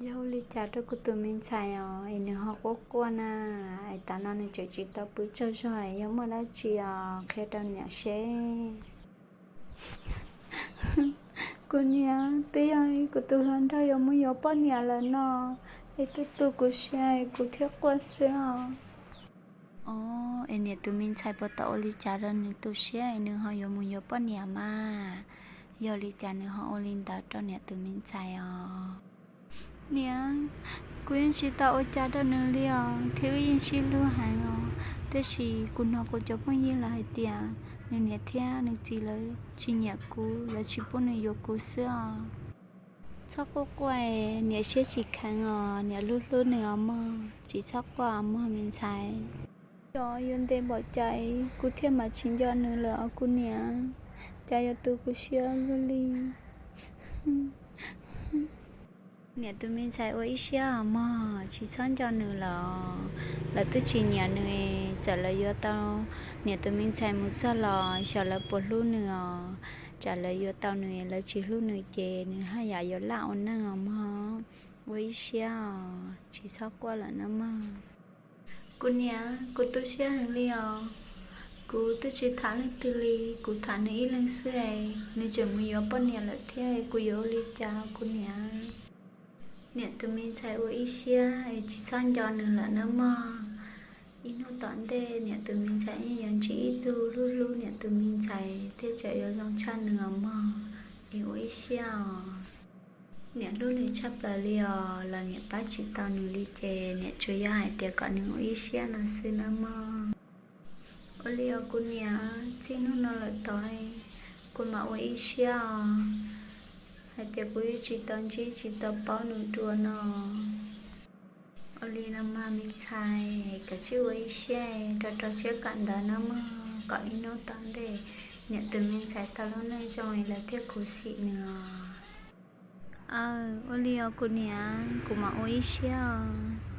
Yog ua li cas rau kuv tus me ntxhais os es nws ho quaj quaj na? Es tav no nws tseem tsis tau pw tsaug zog, yog muaj dab tsi os qhia rau niam seb. Kuv niam, twb yog kuv tus hluas nraug yuav mus yuav poj niam lawm no, es twb tu kuv siab es kuv thiaj quaj xwb os. Os, es niam tus me ntxhais puas tau ua li cas rau nws tu siab es nws ho yuav mus yuav poj niam mas? Yog li cas nws ho ua li ntawd rau niam tus me ntxhais os? Niam, kuv yeej tsis tau ua cas rau nws li os, thiab wb yeej sib hlub heev os, tiam sis kuv hnov kuv cov phooj ywg lawv hais tias nws niam thiab nws txiv lawv tsis nyiam kuv, lawv tsis pub nws yuav kuv xwb os. Txhob quaj quaj, niam siab tsis kheev os, niam hlub hlub nws os mog, tsis txhob quaj os mog me ntxhais. Xyov yuav nte npaum cas kuv thiaj mam tsis nco nws lawm os kuv niam, cas yuav tu kuv siab luaj li. Niam tus me ntxhais ua ib siab os mog, tsis txhob nco nws lawm, lawv twb tsis nyiam nws, txawm lawv yuav tau niam tus me ntxhais mus txog los xyov lawv puas hlub nws os. Tsam lawv yuav tau nws lawv tsis hlub nws ces nws haj yam yuav laj ua neej os mog. Ua ib siab os, tsis txhob quaj lawm nawb mog. Kuv niam, kuv tu siab heev li os. Kuv twb tsis tham leej twg li, kuv tham nws ib leeg xwb es nws tseem mus yuav poj niam lawm thiab, kuv yuav ua li cas kuv niam? Niam tus me ntxhais ua ib siab es tsis txhob nco nws lawm nawb mog. Ib hnub tom ntej niam tus me ntxhais yeej yuav ntsib ib tug hlub hlub niam tus me ntxhais thiab tseem yuav zoo tshaj nws os mog. Es ua ib siab os. Niam hlub nws tshaj plaws li os, los niam pab tsis tau nws li ces niam tsuas yog hais tias kom nws ua ib siab no xwb nawb mog. Ua li os kuv niam, txij hnub no lawm tod kuv mam ua ib siab os, hais tias kuv yeej tsis tau ntsib tsis tau paub nws dua no. Ua li los mas me ntxhais, kav tsij ua ib siab, rau rau siab kawm ntawv nawb mog, kom ib hnub tom ntej niam tus me ntxhais tau lub neej zoo es lawv thiaj khuv xim nws os. Aw, ua li os kuv niam, kuv mam ua ib siab os.